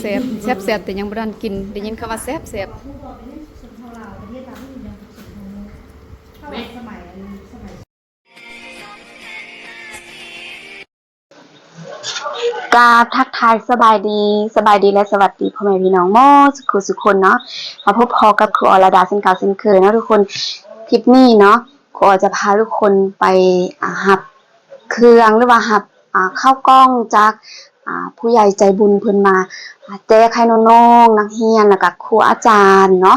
ແຊບ ແຊບໆ ແຕ່ຍັງບໍ່ທັນກິນ ໄດ້ຍິນຄຳວ່າແຊບໆ. ກາບທັກທາຍສະບາຍດີ ສະບາຍດີ ແລະ ສະຫວັດດີພໍ່ແມ່ພີ່ນ້ອງໝົດສູ່ຄົນເນາະ. ມາພົບພໍ້ກັບຄູອໍລະດາເຊັ່ນເກົ່າເຊັ່ນເຄີຍເນາະທຸກຄົນ. ຄລິບນີ້ເນາະ ຄູອໍຈະພາທຸກຄົນໄປ ອາ ຮັບເຄື່ອງ ຫຼືວ່າຮັບ ອາ ເຂົ້າກ່ອງຈາກ ອາ ຜູ້ໃຫຍ່ໃຈບຸນເພິ່ນມາ ອາ ແຈກໃຫ້ນ້ອງໆ ນັກຮຽນ ແລ້ວກະຄູອາຈານເນາະ.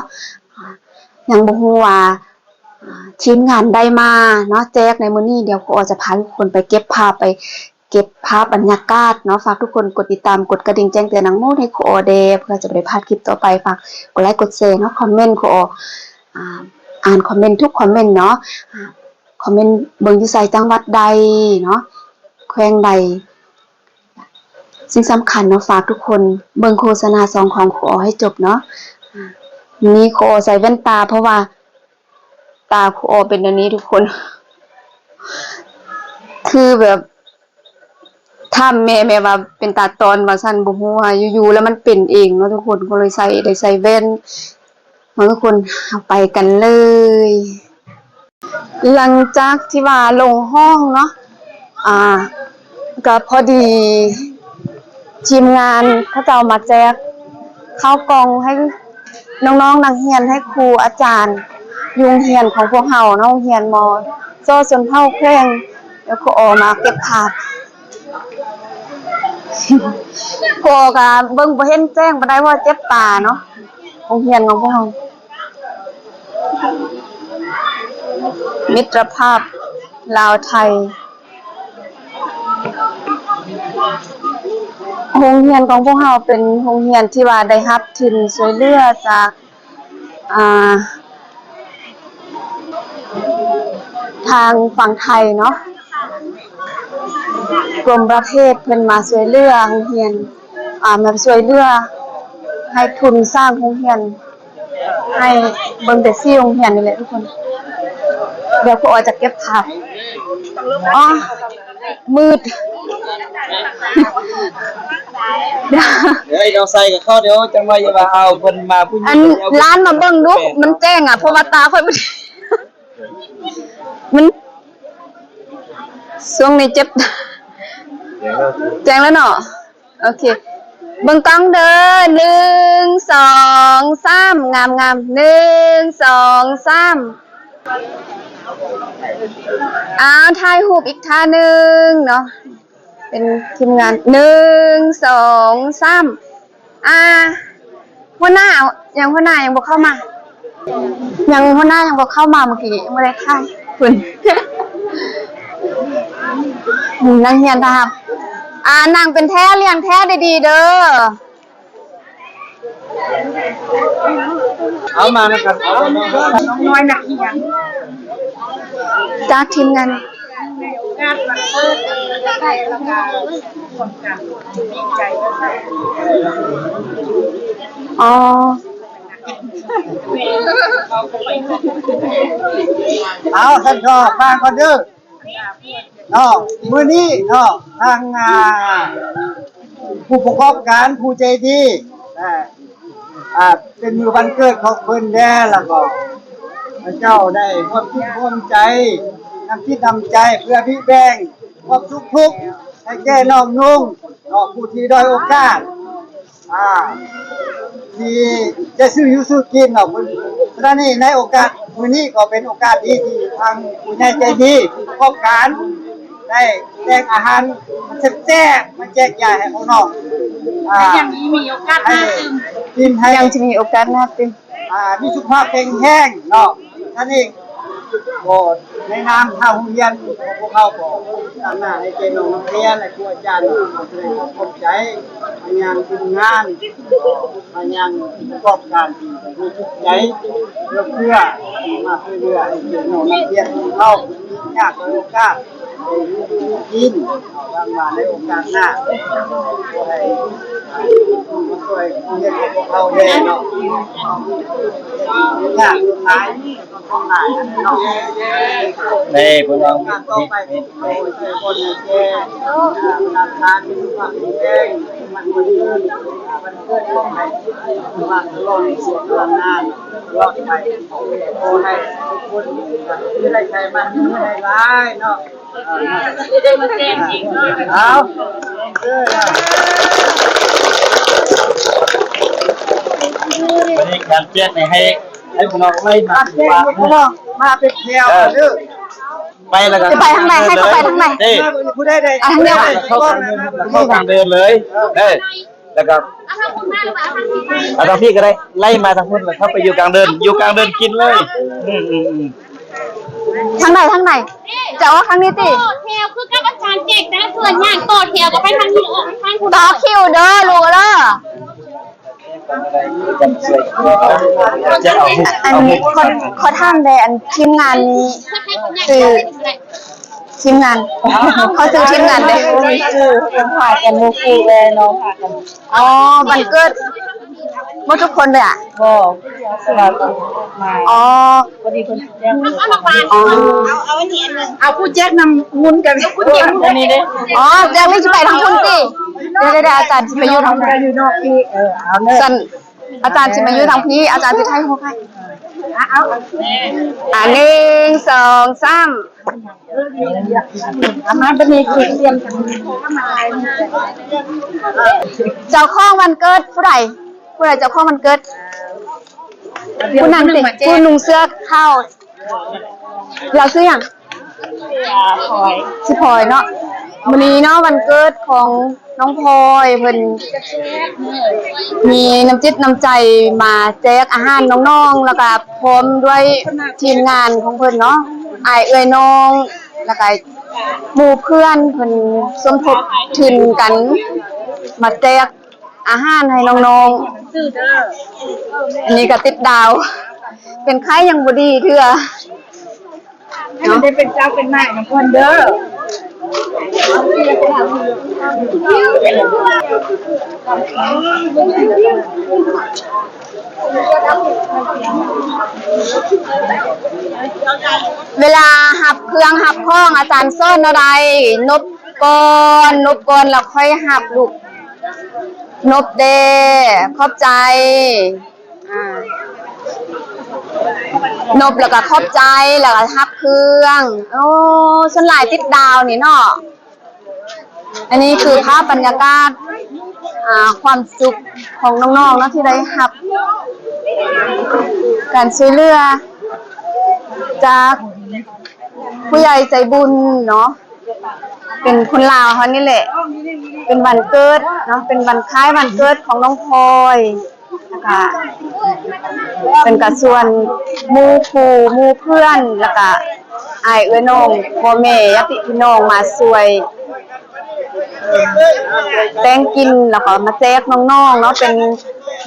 ອາ ຍັງບໍ່ຮູ້ວ່າ ອາ ທີມງານໄດ້ມາເນາະ ແຈກໃນມື້ນີ້. ດຽວຄູອໍຈະພາທຸກຄົນໄປເກັບພາບ ໄປເກັບພາບບັນຍາກາດເນາະ. ຝາກທຸກຄົນກົດຕິດຕາມ ກົດກະດິ່ງແຈ້ງເຕືອນທັງໝົດໃຫ້ຄູອໍແດ່ ເພື່ອຈະບໍ່ໄດ້ພາດຄລິບຕໍ່ໄປ. ຝາກກົດໄລກ໌ ກົດແຊເນາະ ຄອມເມັນ ຄູອໍ ອາ ອ່ານຄອມເມັນທຸກຄອມເມັນເນາະ. ອາ ຄອມເມັນເບິ່ງຢູ່ໃສ ຈັງຫວັດໃດເນາະ ແຂວງໃດ. ສິ່ງສຳຄັນເນາະ ຝາກທຸກຄົນເບິ່ງໂຄສະນາຊ່ອງຂອງຄູອໍໃຫ້ຈົບເນາະ. ອາ ມື້ນີ້ຄູອໍໃສ່ແວ່ນຕາ ເພາະວ່າຕາຄູອໍເປັນແນວນີ້ທຸກຄົນ ຄືແບບ ຖາມແມ່ ແມ່ວ່າເປັນຕາຕ້ອນວ່າຊັ້ນ ບໍ່ຮູ້ວ່າຢູ່ໆ ແລ້ວມັນເປັນເອງເນາະທຸກຄົນ ກໍເລີຍໃສ່ ໄດ້ໃສ່ແວ່ນເນາະທຸກຄົນ. ເຮົາໄປກັນເລີຍ. ຫຼັງຈາກທີ່ວ່າລົງຫ້ອງເນາະ ອາ ກໍພໍດີທີມງານເຂົາເຈົ້າມາແຈກ ເຂົ້າກ່ອງໃຫ້ນ້ອງໆ ນັກຮຽນ ໃຫ້ຄູອາຈານຢູ່ໂຮງຮຽນຂອງພວກເຮົາເນາະ ໂຮງຮຽນ ມ.ຊ ຊົນເຜົ່າແຂວງ ແລ້ວຄູອໍມາເກັບພາບ. ຄູອໍກະເບິ່ງບໍ່ເຫັນແຈ້ງປານໃດ ເພາະວ່າເຈັບຕາເນາະ. ໂຮງຮຽນຂອງພວກເຮົາ ມິດຕະພາບລາວໄທ. ໂຮງຮຽນຂອງພວກເຮົາເປັນໂຮງຮຽນທີ່ວ່າໄດ້ຮັບທຶນຊ່ວຍເຫຼືອຈາກ ອາ ທາງຝັ່ງໄທເນາະ ກົມປະເພດເພິ່ນມາຊ່ວຍເຫຼືອໂຮງຮຽນ ອາ ມາຊ່ວຍເຫຼືອໃຫ້ທຶນສ້າງໂຮງຮຽນ ໃຫ້ເບິ່ງແຕ່ສີ່ໂຮງຮຽນນີ້ແຫຼະທຸກຄົນ. ດຽວຄູອໍຈະເກັບພາບ. ອໍ ມືດ. ເອີຍ ນ້ອງໃສ່ກັບເຂົາ ດຽວຈັ່ງວ່າຢ່າວ່າເອົາເພິ່ນມາຜູ້ຍິງ. ອັນ ດຽວ ຫຼານມາເບິ່ງດູ ມັນແຈ້ງອະ ເພາະວ່າຕາຂ້ອຍມັນ ມັນ ຊ່ວງນີ້ເຈັບຕາ. ແຈ້ງແລ້ວເນາະ. ໂອເຄ ເບິ່ງກ້ອງເດີ ໜຶ່ງ ສອງ ສາມ ງາມໆ ໜຶ່ງ ສອງ ສາມ. ອ້າວ ຖ່າຍຮູບອີກທ່າໜຶ່ງເນາະ ເປັນທີມງານ ໜຶ່ງ ສອງ ສາມ. ອ່າ ຫົວໜ້າ ຍັງ ຫົວໜ້າຍັງບໍ່ເຂົ້າມາ ຍັງ ຫົວໜ້າຍັງບໍ່ເຂົ້າມາ ເມື່ອກີ້ຍັງບໍ່ໄດ້ຖ່າຍພຸ້ນ. ນັກຮຽນຖ້າຮັບ ອ່າ ນັ່ງເປັນແຖວ ລຽງແຖວດີໆເດີ. ເອົາມານຳກັນ ເອົາມານຳກັນ ນ້ອງນ້ອຍນັກຮຽນ ຈາກທີມງານ ອໍ ເອົາ ຊັ້ນກໍຟັງກ່ອນເດີ. ເນາະ ມື້ນີ້ເນາະ ທາງ ອ່າ ຜູ້ປະກອບການຜູ້ໃຈດີ ອ່າ ອ່າ ເປັນມື້ວັນເກີດຂອງເພິ່ນແດ່ ແລ້ວກໍເຂົາເຈົ້າໄດ້ຮ່ວມຈິດຮ່ວມໃຈ ນຳຈິດນຳໃຈ ເພື່ອບິແບ່ງຄວາມສຸກທຸກໃຫ້ແກ່ນ້ອງນຸ່ງເນາະ ຜູ້ທີ່ດ້ອຍໂອກາດ ອ່າ ທີ່ຈະຊື້ຢູ່ຊື້ກິນເນາະ. ເພາະສະນັ້ນນີ້ ໃນໂອກາດມື້ນີ້ກໍເປັນໂອກາດດີທີ່ທາງຜູ້ໃຫຍ່ໃຈດີ ຜູ້ປະກອບການ ໄດ້ແຕ່ງອາຫານແຊບໆ ມາແຈກຢາຍໃຫ້ພວກນ້ອງ ອ່າ ຍັງຊິມີໂອກາດໜ້າຕື່ມ ໃຫ້ ຍັງຊິມີໂອກາດໜ້າຕື່ມ ອ່າ ມີສຸຂະພາບແຂງແຮງເນາະ. ອັນນີ້ ກໍໃນນາມທາງໂຮງຮຽນຂອງພວກເຮົາກໍຕັ້ງໜ້າໃຫ້ແກ່ນ້ອງນັກຮຽນ ແລະ ຄູອາຈານ ກໍສະແດງຄວາມຂອບໃຈມາຍັງທີມງານ ມາຍັງຜູ້ປະກອບການທີ່ມີຈິດໃຈເອື້ອເຟື້ອ ມາຊ່ວຍເຫຼືອໃຫ້ແກ່ນ້ອງນັກຮຽນຂອງເຮົາ ຍາກດ້ອຍໂອກາດ ໄດ້ຢູ່ກິນ ຫວັງວ່າໃນໂອກາດໜ້າ ຂໍໃຫ້ ເອີ ເພິ່ນເອົາ ການຕໍ່ໄປ ຂໍໃຫ້ທຸກຄົນໃຫ້ແກ່ ອ່າ ທານມີຄວາມແຂງແຮງ ມັນຄົງຍືນ ອ່າ ວັນເກີດຂອງໃຫ້ ວ່າຕະຫຼອດໃນຊີວິດຕະຫຼອດນານ ຕະຫຼອດໄປ ຂໍໃຫ້ທຸກຄົນ ອ່າ ຢູ່ໄດ້ໄກ ໝັ້ນມີເງິນຫຼາຍໆເນາະ. ເອົາ ບັດນີ້ການແຈກນີ້ໃຫ້ ໃຫ້ພວກນ້ອງໄລ່ມາ ມາເປັນແຖວເດີ ໄປແລ້ວກໍ ຊິໄປທາງໃດ? ໃຫ້ເຂົາໄປທາງໃດ? ເດ້ ຜູ້ໃດໄດ້ ອ່ະ ທາງນີ້ ເຂົ້າກາງເດີນ ເຂົ້າກາງເດີນເລີຍ ເອີ. ແລ້ວກໍ ເອົາທາງພຸ້ນມາ ຫຼືວ່າເອົາທາງພີ້ໄປ? ເອົາທາງພີ້ກໍໄດ້ ໄລ່ມາທາງພຸ້ນ ແລ້ວເຂົ້າໄປຢູ່ກາງເດີນ ຢູ່ກາງເດີນກິນເລີຍ. ອືມໆໆ ທາງໃດ? ທາງໃດ? ຈະອອກທາງນີ້ຕິ? ຕໍ່ແຖວຄືກັບອາຈານແຈກ ແຕ່ລະສ່ວນຢ່າງຕໍ່ແຖວກໍໄປທາງນີ້ ອອກໄປທາງພຸ້ນ ຕໍ່ຄິວເດີລູກເດີ. ອັນ ຂໍ ຂໍຖາມແດ່ ອັນທີມງານນີ້ ຊື່ ທີມງານ ເຂົາຊື່ທີມງານໃດ? ບໍ່ມີຊື່ ເພິ່ນພາກັນໝູ່ຄູ່ເອີຍ ນ້ອງພາກັນ. ອໍ ວັນເກີດບໍ່ທຸກຄົນເລີຍອະ? ບໍ່ ຄືວ່າມາ ອໍ ພໍດີເພິ່ນແຈ້ງ. ອໍ ເອົາ ເອົາອັນນີ້ອັນໜຶ່ງ ເອົາຜູ້ແຈກນຳຫຸ່ນກັນ ຜູ້ແຈກຫຸ່ນອັນນີ້ເດ້. ອໍ ແຈກນີ້ຊິໄປທາງພຸ້ນຕິ? ດຽວໆ ອາຈານຊິໄປຢູ່ທາງພຸ້ນ ຢູ່ນອກພີ້. ເອີ ເອົາເລີຍ ຊັ້ນ ອາຈານຊິມາຢູ່ທາງພີ້ ອາຈານຊິຖ່າຍຮູບໃຫ້. ອ່າ ເອົາ ອ່າ ໜຶ່ງ ສອງ ສາມ. ເຈົ້າຂອງວັນເກີດຜູ້ໃດ? ຜູ້ໃດເຈົ້າຂອງວັນເກີດ? ຜູ້ນັ້ນຕິ ຜູ້ນຸ່ງເສື້ອຂາວ. ລາວຊື່ຫຍັງ? ພອຍ ຊື່ພອຍເນາະ. ມື້ນີ້ເນາະ ວັນເກີດຂອງນ້ອງພອຍ ເພິ່ນມີນ້ຳຈິດນ້ຳໃຈມາແຈກອາຫານນ້ອງໆ ແລ້ວກະພ້ອມດ້ວຍທີມງານຂອງເພິ່ນເນາະ ອ້າຍເອື້ອຍນ້ອງ ແລ້ວກະໝູ່ເພື່ອນ ເພິ່ນສົມທົບທຶນກັນມາແຈກ ອາຫານໃຫ້ນ້ອງໆ. ອັນນີ້ກໍຕິດດາວ ເປັນໄຂ້ຍັງບໍ່ດີເທື່ອ ໃຫ້ມັນໄດ້ເປັນເຈົ້າເປັນນາຍນຳເພິ່ນເດີ. ເວລາຮັບເຄື່ອງຮັບຂອງ ອາຈານສອນແນວໃດ? ນົບກ່ອນ ນົບກ່ອນ ແລ້ວຄ່ອຍຮັບລູກ. ນົບແດ່ ຂອບໃຈ. ອ່າ ນົບແລ້ວກໍຂອບໃຈ ແລ້ວກໍຮັບເຄື່ອງ. ໂອ້ ສ່ວນຫຼາຍຕິດດາວນີ້ເນາະ. ອັນນີ້ຄືພາບບັນຍາກາດ ອ່າ ຄວາມສຸກຂອງນ້ອງໆເນາະ ທີ່ໄດ້ຮັບການຊ່ວຍເຫຼືອຈາກຜູ້ໃຫຍ່ໃຈບຸນເນາະ. ເປັນຄົນລາວເຮົານີ້ແຫຼະ ເປັນວັນເກີດເນາະ ເປັນວັນຄ້າຍວັນເກີດຂອງນ້ອງພອຍ ແລ້ວກະເພິ່ນກະຊວນໝູ່ຄູ່ໝູ່ເພື່ອນ ແລ້ວກະອ້າຍເອື້ອຍນ້ອງ ພໍ່ແມ່ຍາດຕິພີ່ນ້ອງມາຊ່ວຍແຕ່ງກິນ ແລ້ວກໍມາແຈກນ້ອງໆເນາະ ເປັນ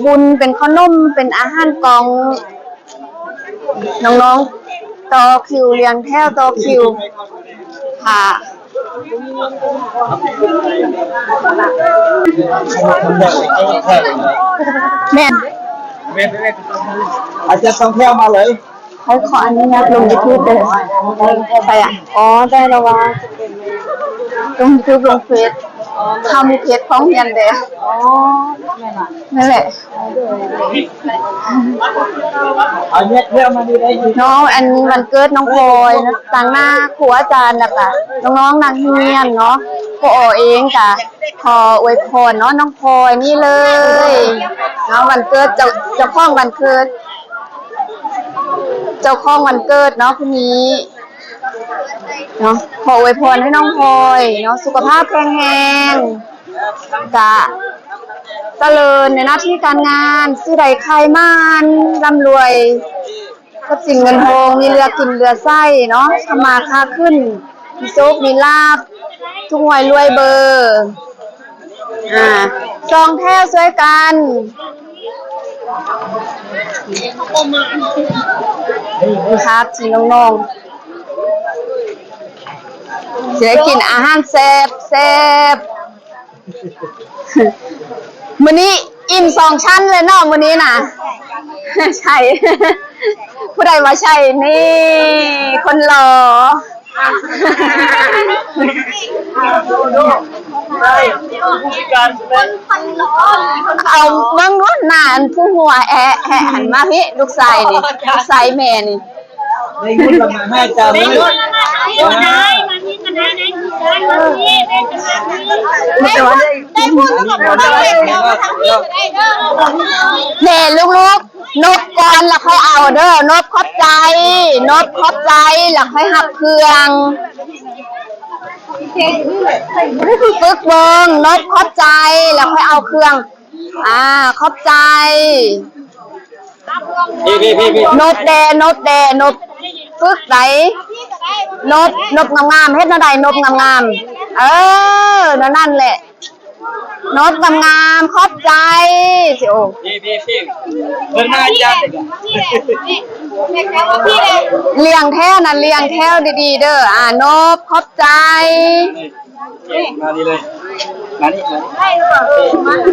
ບຸນ ເປັນເຂົ້າໜົມ ເປັນອາຫານກ່ອງ. ນ້ອງໆຕໍ່ຄິວ ລຽງແຖວຕໍ່ຄິວຖ້າ ແມ່ນ ອາຈານຕ້ອງແຖວມາເລີຍ. ຂ້ອຍຂໍອະນຸຍາດລົງຢູທູບເດີ. ໃຜອະ? ອໍ ໄດ້ລະວ່າ ລົງຢູທູບ ລົງເຟສ ຄຳເພັດຂອງຮຽນເດ້. ອໍ ແມ່ນຫວາ? ນັ້ນແຫຼະ. ເອົາເຮັດເພື່ອມາຢູ່ໄດ້ຢູ່ເນາະ. ອັນວັນເກີດນ້ອງພອຍເນາະ ຕາງໜ້າຄູອາຈານ ແລ້ວກະນ້ອງໆນັກຮຽນເນາະ ກໍເອງກະຂໍອວຍພອນເນາະ ນ້ອງພອຍນີ້ເລີຍເນາະ ວັນເກີດ ເຈົ້າ ເຈົ້າຂອງວັນເກີດ ເຈົ້າຂອງວັນເກີດເນາະ ຜູ້ນີ້ເນາະ ຂໍອວຍພອນໃຫ້ນ້ອງພອຍເນາະ ສຸຂະພາບແຂງແຮງ ກະຈະເລີນໃນໜ້າທີ່ການງານ ຊື້ໄດ້ຂາຍໝານ ລ່ຳລວຍ ຊັບສິນເງິນທອງ ມີເຫຼືອກິນເຫຼືອໃຊ້ເນາະ ທຳມາຄ້າຂຶ້ນ ມີໂຊກມີລາບ ຖືກຫວຍລວຍເບີ ອາ ສອງແຖວຊ່ວຍກັນ. ພາບທີ່ນ້ອງໆ ຊິໄດ້ກິນອາຫານແຊບໆ. ມື້ນີ້ອີ່ມສອງຊັ້ນເລີຍເນາະ ມື້ນີ້ນະ. ໃຊ່ ຜູ້ໃດວ່າໃຊ່? ນີ້ ຄົນຫຼໍ່. ເອົາເບິ່ງດູ ໜ້າອັນຜູ້ຫົວແອະແຮະ ຫັນມາພີ້ ລູກຊາຍນີ້ ລູກຊາຍແມ່ນີ້. ເດ້ລູກໆ ນົບກ່ອນລະຄ່ອຍເອົາເດີ ນົບຂອບໃຈ ນົບຂອບໃຈລະຄ່ອຍຮັບເຄື່ອງ. ຝຶກເບິ່ງ ນົບຂອບໃຈລະຄ່ອຍເອົາເຄື່ອງ. ອ່າ ຂອບໃຈ. ພີ້ໆໆ ນົບແດ່ ນົບແດ່ ນົບ ຝຶກໄດ໋ ນົບ ນົບງາມໆ ເຮັດແນວໃດ ນົບງາມໆ. ເອີ ແນວນັ້ນແຫຼະ ນົບງາມໆ ຂອບໃຈ. ຊິໂອ ພີ້ໆໆ ເພິ່ນມາຈາກ ລ້ຽງແຖວນະ ລ້ຽງແຖວດີໆເດີ. ອ່າ ນົບ ຂອບໃຈ. ມານີ້ເລີຍ ມານີ້ ມານີ້.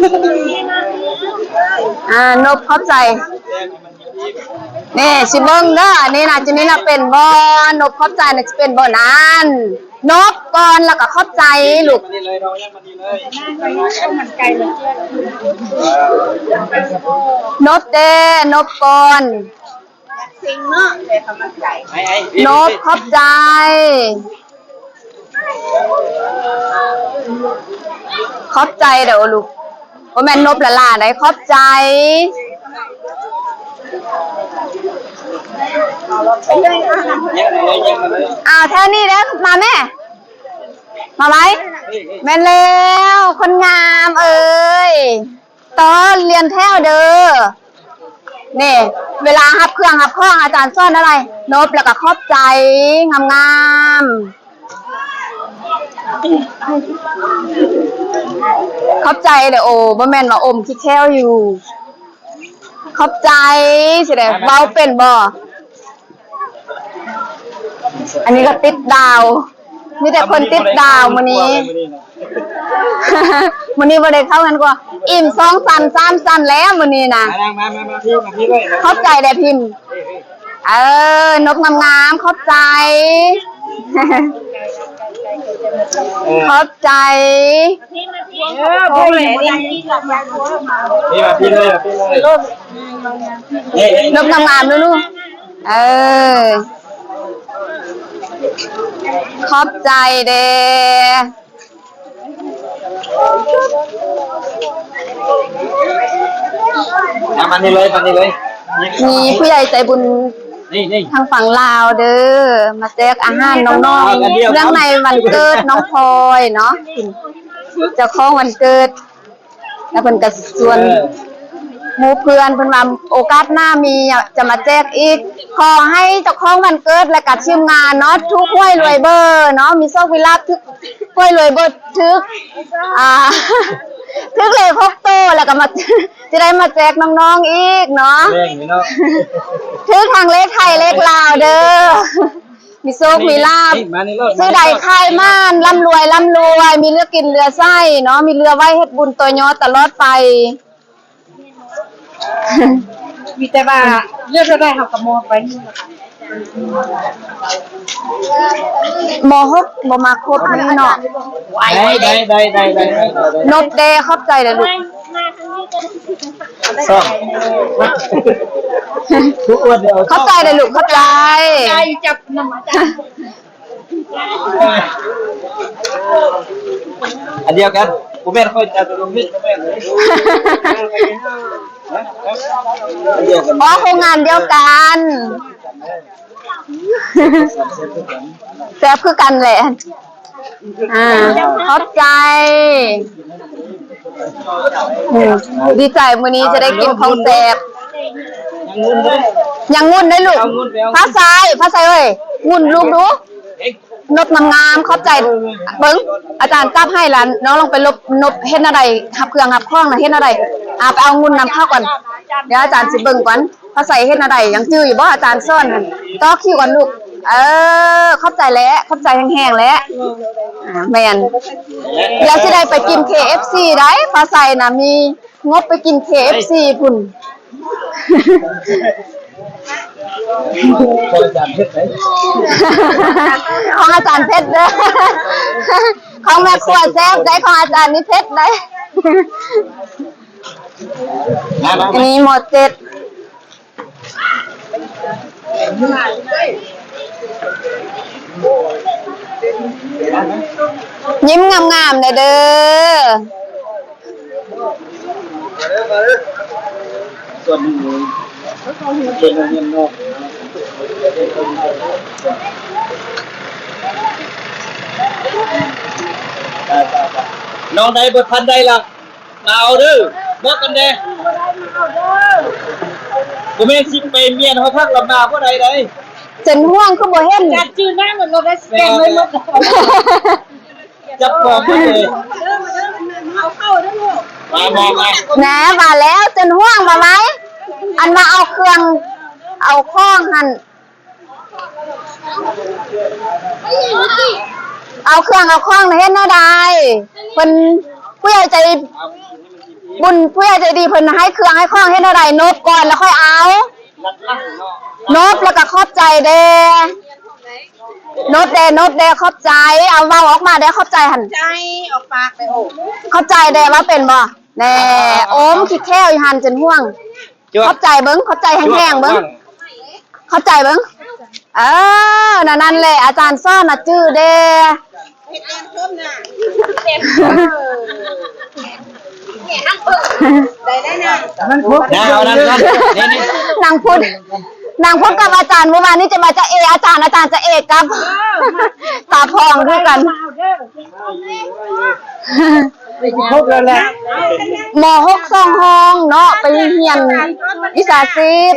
ອ່າ ນົບຂອບໃຈ. ນີ້ຊິເບິ່ງເດີ ອັນນີ້ນະ ຈີນີ້ນະ ເປັນບໍ່? ນົບຂອບໃຈນະ ຊິເປັນບໍ່ນັ້ນ? ນົບກ່ອນ ແລ້ວກໍຂອບໃຈລູກ. ມານີ້ເລີຍ ມານີ້ເລີຍ ນົບເດ້ ນົບກ່ອນ. ເຊັງເນາະ ແຕ່ກຳລັງໃຈ ນົບຂອບໃຈ ຂອບໃຈເດີລູກ. ບໍ່ແມ່ນນົບຫຼ້າໆໃດ໋ ຂອບໃຈ. ອ່າ ແຖວນີ້ເດີ ມາແມ່ ມາໄວ. ແມ່ນແລ້ວ ຄົນງາມເອີຍ. ຕໍ່ລຽນແຖວເດີ. ນີ້ ເວລາຮັບເຄື່ອງຮັບຂອງ ອາຈານສອນແນວໃດ? ນົບ ແລ້ວກໍຂອບໃຈ ງາມໆ. ຂອບໃຈເດີ. ໂອ ບໍ່ແມ່ນວ່າອົມຂີ້ແຂ້ວຢູ່. ຂອບໃຈຊິໄດ້ ເວົ້າເປັນບໍ່? ອັນນີ້ກໍຕິດດາວ ມີແຕ່ຄົນຕິດດາວມື້ນີ້. ມື້ນີ້ບໍ່ໄດ້ເຂົ້າງານກວ່າ ອີ່ມສອງຊັ້ນສາມຊັ້ນແລ້ວມື້ນີ້ນະ. ມາ ມາ ມາ ມາພີ້ ມາພີ້ເລີຍ. ຂອບໃຈແດ່ພິມ. ເອີ ນົບງາມໆ ຂອບໃຈ ເອີ ຂອບໃຈ. ເອີ ມາພີ້ເລີຍ ມາພີ້ເລີຍ. ນົບງາມໆເດີລູກ. ເອີ ຂອບໃຈເດ້. ເອົາມານີ້ເລີຍ ມານີ້ເລີຍ. ມີຜູ້ໃຫຍ່ໃຈບຸນ ນີ້ ນີ້ ທາງຝັ່ງລາວເດີ ມາແຈກອາຫານນ້ອງໆ ເນື່ອງໃນວັນເກີດນ້ອງພອຍເນາະ ເຈົ້າຂອງວັນເກີດ. ແລ້ວເພິ່ນກໍຊວນ ເອີ ໝູ່ເພື່ອນ ເພິ່ນວ່າໂອກາດໜ້າມີຈະມາແຈກອີກ. ຂໍໃຫ້ເຈົ້າຂອງວັນເກີດ ແລະກະທີມງານເນາະ ຖືກຫວຍລວຍເບີເນາະ ມີໂຊກມີລາບ ຖືກຫວຍລວຍເບີ ຖືກ ອ່າ ຖືກເລກຫົກໂຕ ແລ້ວກໍມາ ຊິໄດ້ມາແຈກນ້ອງໆອີກເນາະ. ຖືກທັງເລກໄທເລກລາວເດີ. ມີໂຊກມີລາບ ຊື້ໄດ້ຂາຍໝານ ລ່ຳລວຍ ລ່ຳລວຍ ມີເຫຼືອກິນເຫຼືອໃຊ້ເນາະ ມີເຫຼືອໄວ້ເຮັດບຸນຕໍ່ຍອດຕະຫຼອດໄປ. ມີແຕ່ວ່າເລືອກເທົ່າໃດເຮົາກໍມອບໄປ. ມໍຫົກບໍ່ມາຄົບນີ້ເນາະ. ໄດ້ ໄດ້ ໄດ້ ໄດ້ ນົບແດ່ ຂອບໃຈເດີລູກ. ຂອບໃຈເດີລູກ ຂອບໃຈ. ອັນດຽວກັນ ບໍ່ແມ່ນຂ້ອຍຈັບຕົວນີ້ ບໍ່ແມ່ນເລີຍ. ອໍ ໂຮງງານດຽວກັນ ແຊບຄືກັນແຫຼະ. ອ່າ ຂອບໃຈ. ອືມ ດີໃຈ ມື້ນີ້ຈະໄດ້ກິນຂອງແຊບ. ຍັງງຸ່ນເດ້ ຍັງງຸ່ນເດ້ລູກ. ພາໄຊ ພາໄຊເອີຍ ງຸ່ນລູກດູ. ນົບງາມໆ ຂອບໃຈ. ເບິ່ງ ອາຈານຈັບໃຫ້ລະ ນ້ອງລອງໄປລົບນົບ ເຮັດແນວໃດ? ຮັບເຄື່ອງຮັບຂອງນະ ເຮັດແນວໃດ? ອ່າ ໄປເອົາງຸ່ນນຳເຂົ້າກ່ອນ. ດຽວອາຈານຊິເບິ່ງກ່ອນ ພາໄຊເຮັດແນວໃດ? ຍັງຈື່ຢູ່ບໍ່ ອາຈານສອນຫັ້ນ? ຕໍ່ຄິວກ່ອນລູກ. ເອີ ຂອບໃຈແຫຼະ ຂອບໃຈແຮງໆແຫຼະ. ອ່າ ແມ່ນ ດຽວຊິໄດ້ໄປກິນ ເຄເອັຟຊີ ໄດ໋. ພາໄຊນະ ມີ ງົບໄປກິນເຄເອັຟຊີພຸ້ນ. ຂອງອາຈານເຜັດເດີ ຂອງແມ່ຄົວແຊບໄດ໋ ຂອງອາຈານນີ້ເຜັດໄດ໋. ອັນນີ້ໝໍ້ເຈັດ ຍິ້ມງາມໆແດ່ເດີ. ນ້ອງໃດບໍ່ທັນໄດ້ລະ ມາເອົາເດີ ບອກກັນແດ່. ບໍ່ແມ່ນຊິໄປມ້ຽນຫໍພັກລະມາບໍ່ໄດ້ໃດ. ເຈັນຫ່ວງຄືບໍ່ເຫັນ ຈັດຈື່ນາໝົດໂລດ ໄດ້ສະແກນໄວ້ໝົດ ຈັບຂອງໄວ້ເລີຍ. ມາ ມາ ມາ ແນ່ ມາແລ້ວ ເຈັນຫ່ວງມາໄວ ອັນມາເອົາເຄື່ອງ ເອົາຂອງຫັ້ນ. ເອົາເຄື່ອງເອົາຂອງ ເຮັດແນວໃດ ເພິ່ນ ຜູ້ໃຫຍ່ໃຈບຸນ ຜູ້ໃຫຍ່ໃຈດີເພິ່ນໃຫ້ເຄື່ອງໃຫ້ຂອງ ເຮັດແນວໃດ ນົບກ່ອນແລ້ວຄ່ອຍເອົາ ນົບແລ້ວກໍຂອບໃຈແດ່ ນົບແດ່ ນົບແດ່ ຂອບໃຈ ເອົາເວົ້າອອກມາແດ່ ຂອບໃຈຫັ້ນ ໃຈອອກປາກໄປໂອ ຂອບໃຈແດ່ ເວົ້າເປັນບໍ່ ແນ່ ໂອມຂີ້ແຂ້ວຢູ່ຫັ້ນ ເຈັນຫ່ວງ. ຂອບໃຈເບິ່ງ ຂອບໃຈແຮງໆເບິ່ງ ຂອບໃຈເບິ່ງ ເອີ ນັ້ນແຫຼະ ອາຈານສອນນະຈື່ເດ້ ເຮັດແຕ້ມເພີ່ມນະ ໄດ້ແລ້ວນະ ນາງພຸດ ນາງພຸດກັບອາຈານ ມື້ວານນີ້ຈະມາຈະເອອາຈານ ອາຈານຈະເອກັບ ຕາພອງຄືກັນ. ໄປສິບຫົກແລ້ວແຫຼະ ມໍຫົກສອງຫ້ອງເນາະ ໄປຮຽນວິຊາຊີບ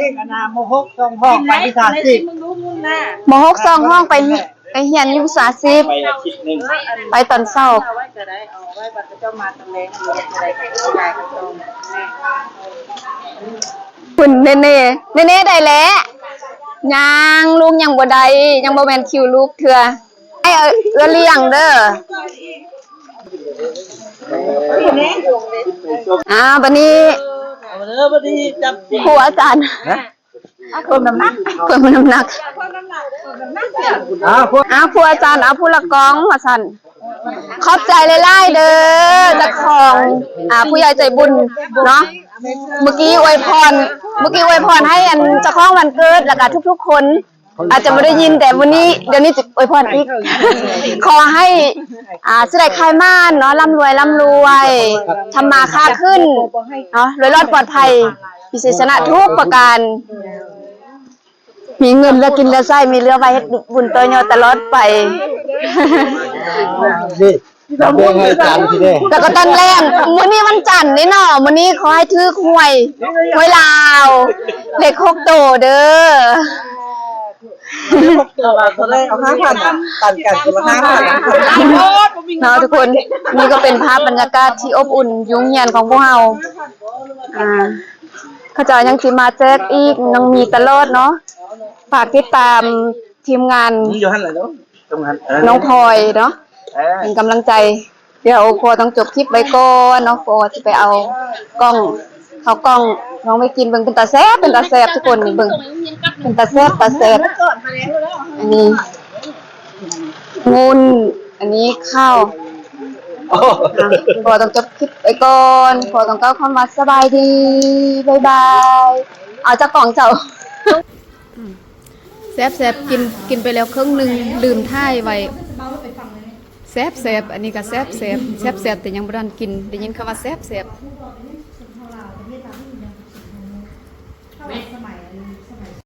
ມໍຫົກສອງຫ້ອງໄປວິຊາຊີບ ມໍຫົກສອງຫ້ອງໄປ ໄປຮຽນວິຊາຊີບ ໄປອາທິດໜຶ່ງ ໄປຕອນເຊົ້າ ເອົາໄວ້ກໍໄດ້ ເອົາໄວ້ບັດເຂົາເຈົ້າມາຕອນແລງ ເຮົາຈະໄດ້ໄປຂະຫຍາຍກັນຕໍ່ ພຸ້ນ ເນເນ່ ເນເນ່ໄດ້ແລ້ວ ຍັງ ລູກຍັງບໍ່ໄດ້ ຍັງບໍ່ແມ່ນຄິວລູກເທື່ອ. ໃຫ້ເອື້ອລ້ຽງເດີ ອ່າ ບັດນີ້ ເອົາເດີ ບັດນີ້ຈັບ ຄູອາຈານ ເພີ່ມນ້ຳໜັກ ເພີ່ມນ້ຳໜັກ ອ່າ ຄູອາຈານ ເອົາຜູ້ລະກ່ອງວ່າຊັ້ນ ຂອບໃຈຫຼາຍໆເດີ ເຈົ້າຂອງ ອ່າ ຜູ້ໃຫຍ່ໃຈບຸນເນາະ ມື້ກີ້ອວຍພອນ ມື້ກີ້ອວຍພອນໃຫ້ອັນເຈົ້າຂອງວັນເກີດ ແລ້ວກໍທຸກໆຄົນ ອາດຈະບໍ່ໄດ້ຍິນ ແຕ່ມື້ນີ້ ດຽວນີ້ຈະອວຍພອນອີກ ຂໍໃຫ້ ອ່າ ຊື້ໄດ້ຂາຍໝານເນາະ ລ່ຳລວຍ ລ່ຳລວຍ ທຳມາຄ້າຂຶ້ນເນາະ ລວຍລອດປອດໄພ ມີໄຊຊະນະທຸກປະການ ມີເງິນເຫຼືອກິນເຫຼືອໃຊ້ ມີເຫຼືອໄວ້ເຮັດບຸນຕໍ່ຍອດຕະຫຼອດໄປ ນີ້ ແລ້ວກໍຕອນແລງ ມື້ນີ້ວັນຈັນເດ້ເນາະ ມື້ນີ້ຂໍໃຫ້ຖືກຫວຍ ຫວຍລາວ ເລກຫົກໂຕເດີ ເອົາຫ້າພັນ ປັນກັນຄົນລະຫ້າພັນເນາະທຸກຄົນ. ນີ້ກໍເປັນພາບບັນຍາກາດທີ່ອົບອຸ່ນຢູ່ໂຮງຮຽນຂອງພວກເຮົາ ອ່າ ເຂົາເຈົ້າຍັງຊິມາແຈກອີກ ຍັງມີຕະຫຼອດເນາະ. ຝາກຕິດຕາມທີມງານ ນີ້ຢູ່ຫັ້ນແຫຼະເນາະ ຕອງນັ້ນ ເອີ ນ້ອງພອຍເນາະ ເອີ ເປັນກຳລັງໃຈ. ດຽວພໍ່ຕ້ອງຈົບຄລິບໄວ້ກ່ອນເນາະ ພໍ່ຊິໄປເອົາກ່ອງ ເຂົ້າກ່ອງນ້ອງໄວ້ກິນ. ເບິ່ງ ເປັນຕາແຊບ ເປັນຕາແຊບທຸກຄົນ ນີ້ເບິ່ງ ເປັນຕາແຊບ ຕາແຊບ. ອັນນີ້ງຸ່ນ ອັນນີ້ເຂົ້າ. ພໍ່ຕ້ອງຈົບຄລິບໄວ້ກ່ອນ ພໍ່ຕ້ອງກ່າວຄຳວ່າສະບາຍດີ ບາຍບາຍ. ເອົາ ຈັກກ່ອງເຈົ້າ. ແຊບໆ ກິນ ກິນໄປແລ້ວເຄິ່ງໜຶ່ງ ລືມຖ່າຍໄວ້. ແຊບໆ ອັນນີ້ກໍແຊບໆ ແຊບໆ ແຕ່ຍັງບໍ່ທັນກິນ ໄດ້ຍິນຄຳວ່າແຊບໆ.